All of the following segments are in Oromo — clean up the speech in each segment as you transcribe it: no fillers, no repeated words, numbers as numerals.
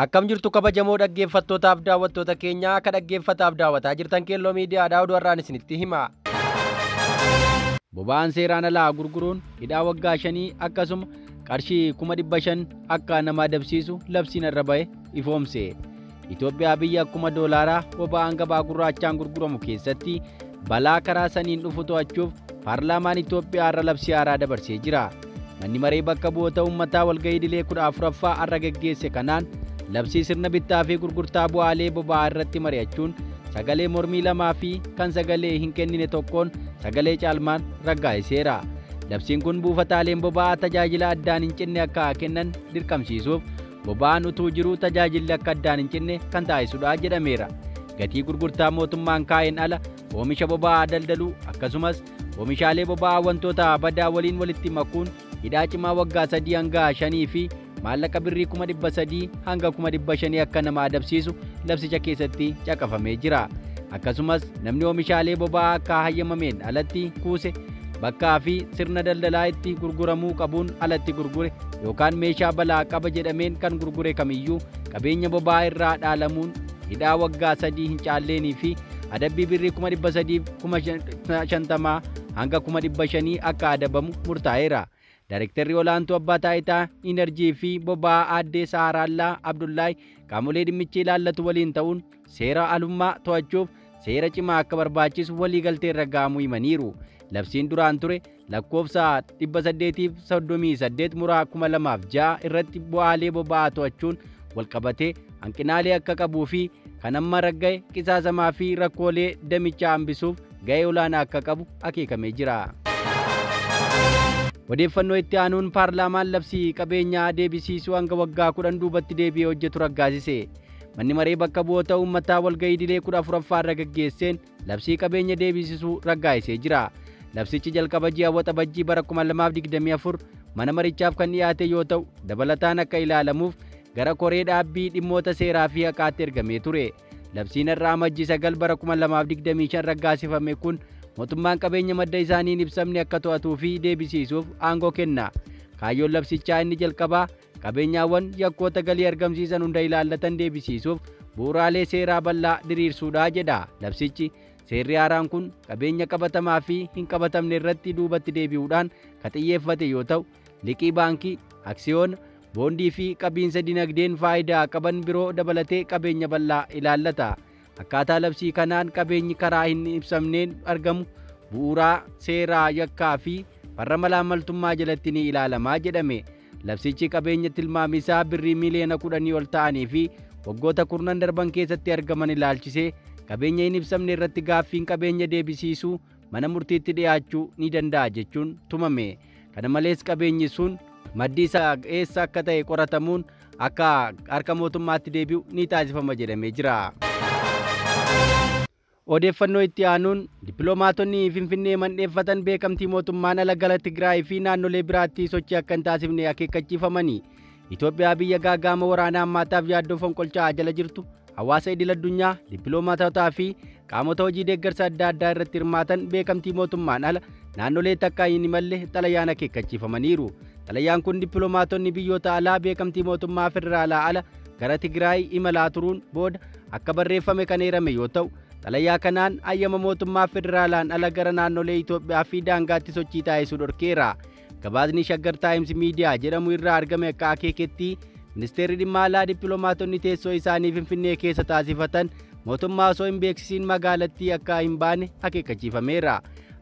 Akkam jirtu kabajamoo dhaggeeffattootaaf daawwattoota keenya akka dhaggeeffataaf daawwataa jirtan Keelloo Miidiyaadhaa oduu har'aan isinitti hima. Boba'aan seeraan alaa gurguruun hidhaa waggaa 5 akkasuma qarshii 500,000 akka nama adabsiisu labsiin irra ba'e ifoomse. Itoophiyaa biyya akkuma doolaaraa boba'aan gabaa gurraachaan gurguramu keessatti balaa karaa saniin dhufu to'achuuf paarlaamaan Itoophiyaa har'a labsii haaraa dabarsee jira. Manni maree bakka bu'oota uummataa walgahii idilee 14ffaa har'a geggeesse kanaan labsii sirna bittaa fi gurgurtaa bu'aalee boba'aa irratti mari'achuun sagalee mormii 2 fi kan sagalee hin kennine tokkoon sagalee caalmaan raggaasiseera. Labsiin kun buufataaleen boba'aa tajaajila addaan hin cinne akka kennan dirqamsiisuuf boba'aan utuu jiruu tajaajilli akka addaan hin cinne kan taasisudha jedhameera. Gatii gurgurtaa mootummaan kaa'een ala oomisha boba'aa daldaluu akkasumas oomishaalee boba'aa wantoota badaa waliin walitti makuun hidhaa cimaa waggaa 3 hanga 5 fi maallaqa birrii 300,000 hanga 500,000 akka nama adabsiisu labsicha keessatti caqafamee jira. Akkasumas namni oomishaalee boba'aa akka hayyamameen alatti kuuse bakkaa fi sirna daldalaa itti gurguramuu qabuun alatti gurgure yookaan meeshaa balaa qaba jedhameen kan gurgure kamiyyuu qabeenya boba'aa irraa dhaalamuun hidhaa waggaa 3 hin caalleenii fi adabbii birrii 350,000 hanga 500,000 akka adabamu murtaa'eera. Daarektarri olaantuu abbaa taayitaa Inerjii fi boba'aa aaddee Saaraallaa Abdullaay qaamolee dhimmichi ilaallatu waliin ta'uun seera alummaa to'achuuf seera cimaa akka barbaachisu waliigaltee irra ga'amuu himaniiru. Labsiin duraan ture lakkoofsa 838 muraa 2006 irratti bu'aalee boba'aa to'achuun walqabatee hanqinaalee akka qabuu fi kan amma ragga'e qisaasamaa fi rakkoolee damichaa hambisuuf ga'ee olaanaa akka qabu akeekamee jira. Odeeffannoo itti aanuun paarlaamaan labsii qabeenyaa deebisiisuu hanga waggaa 10 duubatti deebi'ee hojjetu raggaasise. Manni maree bakka bu'oota uummataa walgahii idilee 14ffaa irra gaggeesseen labsii qabeenya deebisisuu raggaasisee jira. Labsichi jalqaba ji'a Waxabajjii bara 2024 mana marichaaf kan dhiyaate yoo ta'u dabalataan akka ilaalamuuf gara koree dhaabbii dhimmoota seeraa fi haqaatti ergamee ture. Labsiin har'a Amajjii 9 bara 2025 raggaasifame kun mootummaan qabeenya madda isaaniin ibsamne akka to'atuu fi deebisiisuuf aangoo kenna. Kaayyoon labsichaa inni jalqabaa qabeenyaawwan yakkoota galii argamsiisan hunda ilaallatan deebisiisuuf bu'uuraalee seeraa bal'aa diriirsuudha jedha. Labsichi seerri haaraan kun qabeenya qabatamaa fi hin qabatamne irratti duubatti deebi'uudhaan kan xiyyeeffate yoo ta'u liqii baankii, aksiyoona, boondii fi qabiinsa dinagdeen faayidaa qaban biroo dabalatee qabeenya bal'aa ilaallata. Akkaataa labsii kanaan qabeenyi karaa hin ibsamneen argamu bu'uuraa seeraa yakkaa fi farra malaamaltummaa jalatti ni ilaalamaa jedhame. Labsichi qabeenya tilmaamisaa birrii miliyoona 10 ol ta'anii fi waggoota 10 darban keessatti argaman ilaalchisee qabeenya hin ibsamne irratti gaaffiin qabeenya deebisiisuu mana murtiitti dhiyaachuu ni danda'a jechuun tumame. Kana malees qabeenyi sun maddi isaa eessa akka ta'e qoratamuun akka harka mootummaatti deebi'u ni taasifama jedhamee jira. Odeeffannoo itti aanuun dippiloomaatonni Finfinnee mandheeffatan beekamtii mootummaan ala gara Tigraay fi naannolee biraatti sochii akka hin taasifne akeekkachiifamanii. Itoophiyaa biyya gaagaama waraanaa hammaataaf yaaddoo fonqolchaa jala jirtu hawaasa idil addunyaa dippiloomaatotaa fi qaamota hojii deeggarsa adda addaa irratti hirmaatan beekamtii mootummaan ala naannolee takkaa hin imalle xalayaan akeekkachiifamaniiru. Xalayaan kun dippiloomaatonni biyyoota alaa beekamtii mootummaa federaalaa ala gara Tigraay imalaa turuun booda akka barreeffame kan eerame yoo ta'u xalayaa kanaan ayyama mootummaa federaalaan ala gara naannolee Itoophiyaa fi daangaatti sochii taasisuu dhorkeera. Gabaasni Shaggar Taayims Miidiyaa jedhamu irraa argame akka akeeketti ministeerri dhimma alaa dippiloomaatonni teessoo isaanii Finfinnee keessa taasifatan mootummaa osoo hin beeksisiin magaalattii akka hin baane akeekkachiifameera.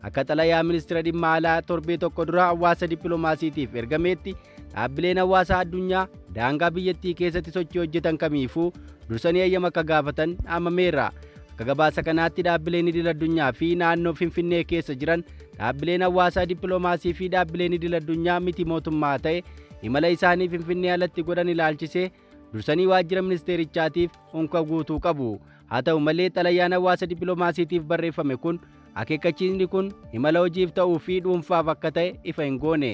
Akka xalayaa ministeera dhimma alaa torbee tokko dura hawaasa dippiloomaasiitiif ergameetti dhaabbileen hawaasaa addunyaa daangaa biyyattii keessatti sochii hojjetan kamiifuu dursanii ayyama akka gaafatan dhaamameera. Akka gabaasa kanaatti dhaabbileen idil addunyaa fi naannoo Finfinnee keessa jiran dhaabbileen hawaasaa dippiloomaasii fi dhaabbileen idil addunyaa miti mootummaa ta'e imala isaanii Finfinnee alatti godhan ilaalchisee dursanii waajjira ministeerichaatiif unka guutuu qabu. Haa ta'u malee xalayaan hawaasa dippiloomaasiitiif barreeffame kun akeekkachiisni kun imala hojiif ta'uu fi dhuunfaaf akka ta'e ifa hin goone.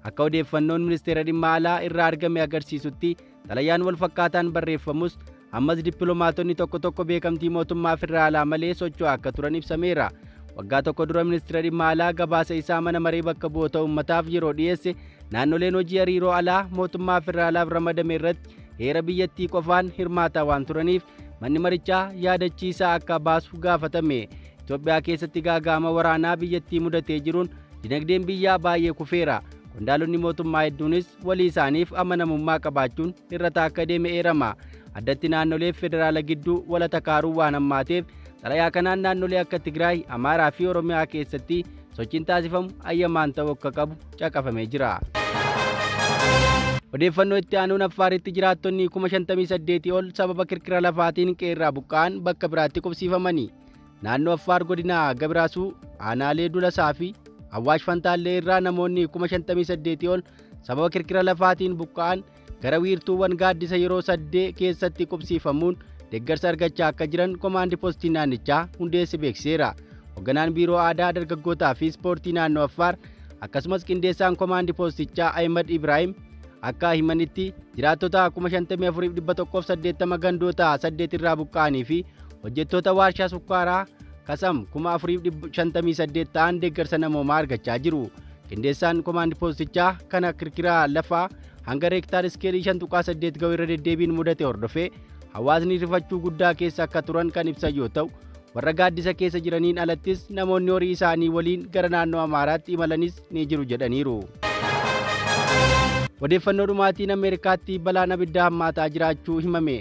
Akka odeeffannoon ministeera dhimma alaa irraa argame agarsiisutti xalayaan wal fakkaataan barreeffamus ammas dippiloomaatonni tokko tokko beekamtii mootummaa federaalaa malee socho'aa akka turan ibsameera. Waggaa tokko dura ministeera dhimma alaa gabaasa isaa mana maree bakka bu'oota uummataaf yeroo dhiyeesse naannoleen hojii hariiroo alaa mootummaa federaalaaf ramadame irratti heera biyyattii qofaan hirmaataa waan turaniif manni marichaa yaadachiisaa akka baasu gaafatame. Itoophiyaa keessatti gaagaama waraanaa biyyattii mudatee jiruun dinagdeen biyyaa baay'ee kufeera. Qondaalonni mootummaa hedduunis walii isaaniif amanamummaa qabaachuun irra akka deeme eerama. Addatti naannolee federaala gidduu wal takaaruu waan hammaateef xalayaa kanaan naannolee akka Tigraay, Amaaraa fi Oromiyaa keessatti sochiin taasifamu ayyamaan ta'uu akka qabu caqafamee jira. Odeeffannoo itti aanuun Affaaritti jiraattonni 58,000 ol sababa kirkira lafaatiin qeerraa buqqa'an bakka biraatti qubsiifamani. Naannoo Affaar godina Gabiraasuu aanaalee Dulasaa fi Awwaash Fantaallee irraa namoonni 58,000 ol sababa kirkira lafaatiin buqqa'an gara wiirtuuwwan gaaddisa yeroo saddee keessatti qubsiifamuun deeggarsa argachaa akka jiran komaandi poostii naannichaa hundeesse beeksiseera. Hoogganaan biiroo aadaa dargaggootaa fi ispoortii naannoo Affaar akkasumas qindeessaan komaandi poostichaa Ahimad Ibrahim akka himanitti jiraattota 54,180 gandoota 8 irraa buqqa'anii fi hojjettoota warshaa sukkaaraa kasam 4,058 ta'an deeggarsa namoomaa argachaa jiru. Qindeessaan komaandi poostichaa kana kirkira lafaa hanga reektaar iskeelii 5.8 ga'u irra deddeebiin mudate hordofee hawaasni rifachuu guddaa keessa akka turan kan ibsan yoo ta'u warra gaaddisa keessa jiraniin alattis namoonni horii isaanii waliin gara naannoo Amaaraatti imalanis ni jiru jedhaniiru. Odeeffannoo dhumaatiin Ameerikaatti balaan abiddaa hammaataa jiraachuu himame.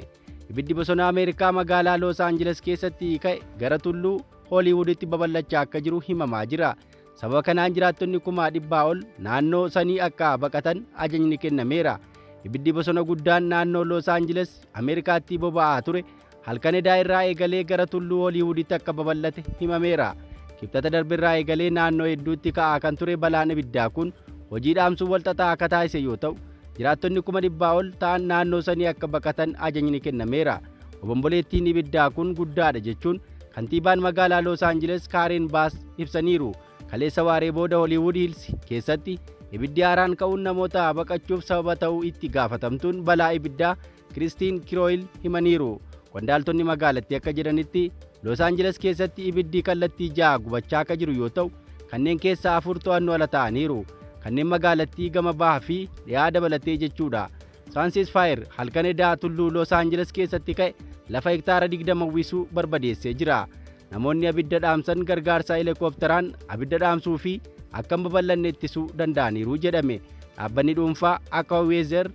Ibiddi bosona Ameerikaa magaalaa Los Angeles keessatti ka'e gara tulluu Hooliwuditti babal'achaa akka jiru himamaa jira. Sababa kanaan jiraattonni 100,000 ol naannoo sanii akka baqatan ajajni kennameera. Ibiddi bosona guddaan naannoo Los Angeles Ameerikaatti boba'aa ture halkan edaa irraa eegalee gara tulluu Hooliwuditti akka babal'ate himameera. Kibxata darbe irraa eegalee naannoo hedduutti ka'aa kan ture balaan ibiddaa kun hojii dhaamsuu walxaxaa akka taasise yoo ta'u jiraattonni 100,000 ol ta'an naannoo sanii akka baqatan ajajni kennameera. Obomboleettiin ibiddaa kun guddaadha jechuun kantiibaan magaalaa Los Angeles Kaaren Baas ibsaniiru. Kaleessa waaree booda Hollywood Hills keessatti ibiddi haaraan ka'uun namoota baqachuuf sababa ta'uu itti gaafatamtuun balaa ibiddaa Kiristiin Kirooyil himaniiru. Qondaaltonni magaalattii akka jedhanitti Los Angeles keessatti ibiddi kallattii 6 gubachaa akka jiru yoo ta'u kanneen keessaa 4 to'annoo ala ta'aniiru. Kanneen magaalattii gama bahaa fi dhiyaa dabalatee jechuudha. Saansis Fire halkan edaa tulluu Los Angeles keessatti ka'e lafa hektaara 20 uwwisuu barbadeessee jira. Namoonni abidda dhaamsan gargaarsa heelikoopteraan abidda dhaamsuu fi akka hin babal'anne ittisuu danda'aniiru jedhame. Dhaabbanni dhuunfaa akka Weezer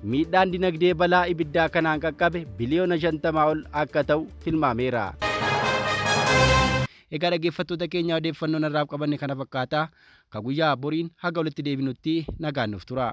miidhaan dinagdee balaa ibiddaa kanaan qaqqabe biliyoona 50 ol akka ta'u tilmaameera. Egaa dhaggeeffattoota keenya odeeffannoon irraaf qabanne kana fakkaata. Ka guyyaa boriin haga walitti deebinutti nagaan nuuf tura.